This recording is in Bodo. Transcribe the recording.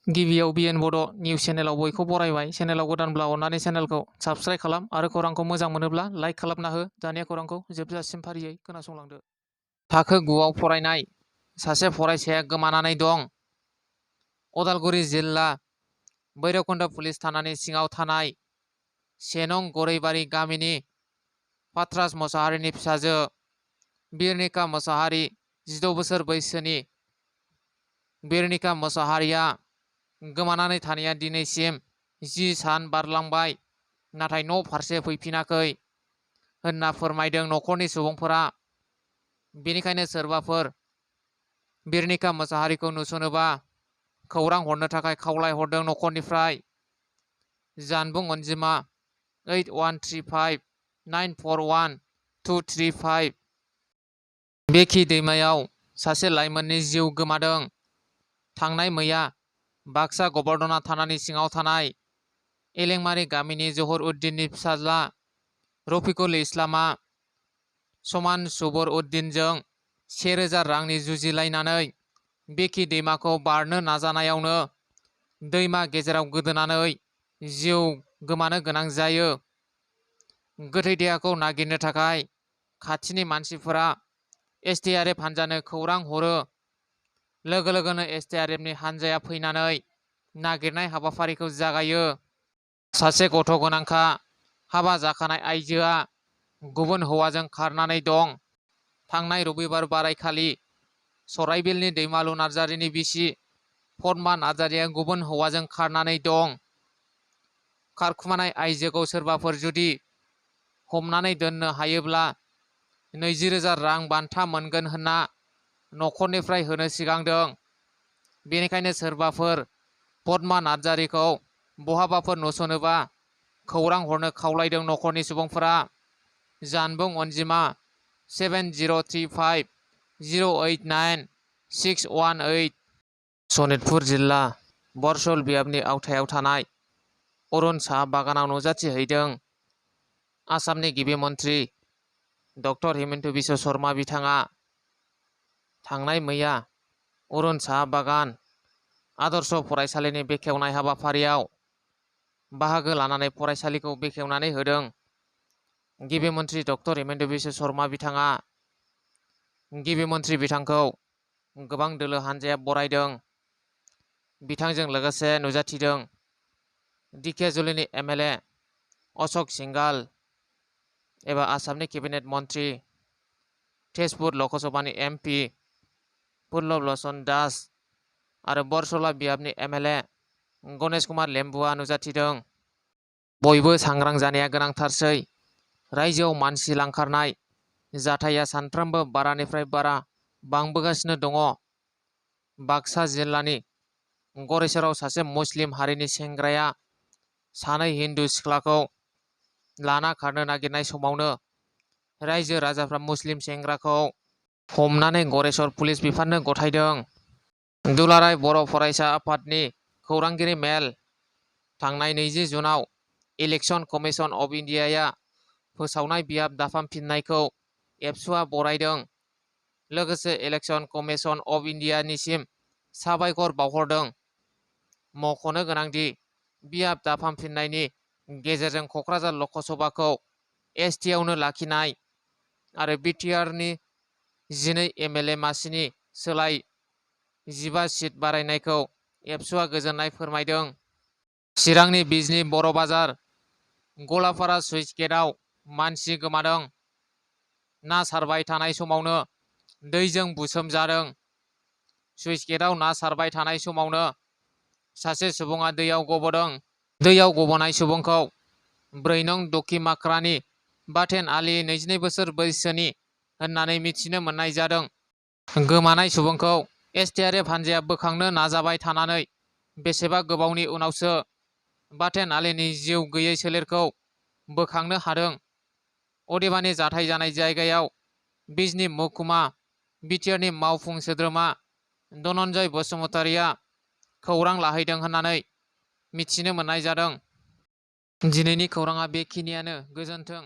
गिबियाव बिएन बड' निउस चेनेलाव बयखौ बरायबाय। चेनेलाव गोदानब्ला अन्नानै चेनेलखौ साबस्क्राइब खालाम आरो खौरांखौ मोजां मोनोब्ला लाइक खालामना हो। दानिया खौरांखौ जोबजासिम फारियै खोनासंलांदो। थाखो 9आव फरायनाय सासे फरायसाया गोमानानै दं। उदालगुरि जिल्ला भैरबकुन्द पुलिस थानानि सिङाव थानाय 1 नं गरैबारि गामिनि पाथ्रास मोसाहारिनि फिसाजो बिरनिका मोसाहारि 16 बोसोर बैसोनि बिरनिका मोसाहारिया गोमानानै थानाया दिनैसिम 10 सान बारलांबाय, नाथाय न' फारसे फैफिनाखै होनना फोरमायदों नखरनि सुबुंफोरा। बेनिखायनो सोरबाफोर बिरनिका मोसाहारिखौ नुसनोबा खौरां हरनो थाखाय खावलायहरदों नखरनिफ्राय। जानबुं अनजिमा 8135941235। बेखि दैमायाव सासे लाइमोननि जिउ गोमादों। थांनाय मैया बाक्सा गबर्धना थानानि सिङाव थानाय एलेंमारि गामिनि जहर उद्दिननि फिसाज्ला रफिकुल इस्लामआ समान सुबुर उद्दिनजों 1000 रांनि जुजिलायनानै बेखि दैमाखौ बारनो नाजानायावनो दैमा गेजेराव गोदोनानै जिउ गोमानो गोनां जायो। गोथै देहाखौ नागिरनो थाखाय खाथिनि मानसिफोरा एसडिआरएफ हान्जानो खौरां हरो। लोगो लोगोनो एसडिआरएफनि हान्जाया फैनानै नागिरनाय हाबाफारिखौ जागायो। सासे गथ' गोनांखा हाबा जाखानाय आइजोआ गुबुन हौवाजों खारनानै दं। थांनाय रबिबार बारायखालि सराइबिलनि दैमालु नार्जारिनि बिसि पद्मा नार्जारिया गुबुन हौवाजों खारनानै दं। खारखुमानाय आइजोखौ सोरबाफोर जुदि हमनानै दोननो हायोब्ला 20,000 रां बान्था मोनगोन होनना नखरनिफ्राय होनो सिगांदों। बेनिखायनो सोरबाफोर पद्मा नार्जारिखौ बहाबाफोर नुसनोबा खौरां हरनो खावलायदों नखरनि सुबुंफोरा। जानबुं अनजिमा 7035089618। सनितपुर जिल्ला बरसल बियाबनि आवथायाव थानाय अरुण साहा बागानाव नुजाथिहैदों आसामनि गिबि मन्थ्रि डक्टर हिमन्त बिश्व शर्मा बिथाङा। थांनाय मैया अरुण साहा बागान आदर्श फरायसालिनि बेखेवनाय हाबाफारियाव बाहागो लानानै फरायसालिखौ बेखेवनानै होदों। गिबि मन्थ्रि डक्टर हिमन्त बिश्व शर्मा बिथाङा। गिबि मन्थ्रि बिथांखौ गोबां दोलो हान्जाया बरायदों। बिथांजों लोगोसे नुजाथिदों दिकेजुलिनि एमएलए अशक सिंघाल एबा आसामनि केबिनेट मन्थ्रि, तेजपुर लकसभानि एमपि पल्लव लोचन दास आरो बरसला बियाबनि एमएलए गणेश कुमार लेम्बुआ नुजाथिदों। बयबो सांग्रां जानाया गोनांथारसै। रायजोआव मानसि लांखारनाय जाथाया सानफ्रोमबो बारानिफ्राय बारा बांबोगासिनो दङ। बाक्सा जिल्लानि गरेसराव सासे मुस्लिम हारिनि सेंग्राया सानै हिन्दु सिख्लाखौ लाना खारनो नागिरनाय समावनो रायजो राजाफ्रा मुस्लिम सेंग्राखौ हमनानै गरेसर पुलिस बिफाननो गथायदों। दुलाराय बर' फरायसा आफादनि खौरांगिरि मेल। थांनाय 20 जुनाव इलेक्सन कमिसन अफ इन्डियाया फोसावनाय बियाब दाफामफिननायखौ एबसुआ बरायदों। लोगोसे इलेक्सन कमिसन अफ इन्डियानिसिम साबायखर बावहरदों। मख'नो गोनांदि बियाब दाफामफिननायनि गेजेरजों क'क्राझार लकसभाखौ एसटिआवनो लाखिनाय आरो बिटिआरनि 12 एमएलए मासिनि सोलाय 15 सिट बारायनायखौ एबसुआ गोजोननाय फोरमायदों। चिरांनि बिजनी बर' बाजार गलापारा सुइस गेटआव मानसि गोमादों। ना सारबाय थानाय समावनो दैजों बुसोमजादों। सुइस गेटआव ना सारबाय थानाय समावनो सासे सुबुङा दैयाव गबोदों। दैयाव गबोनाय सुबुंखौ 4 नं दखिमाख्रानि बाथेन आली 22 बोसोर बैसोनि होननानै मिथिनो मोननाय जादों। गोमानाय सुबुंखौ एसडिआरएफ हान्जाया बोखांनो नाजाबाय थानानै बेसेबा गोबावनि उनावसो बाथेन आलीनि जिउ गैयै सोलेरखौ बोखांनो हादों। अदेबानि जाथाय जानाय जायगायाव बिजनी महकुमा बिटिआरनि मावफुं सोद्रोमा धनन्जय बसुमतारिया खौरां लाहैदों होननानै मिथिनो मोननाय जादों। दिनैनि खौराङा बेखिनियानो। गोजोन्थों।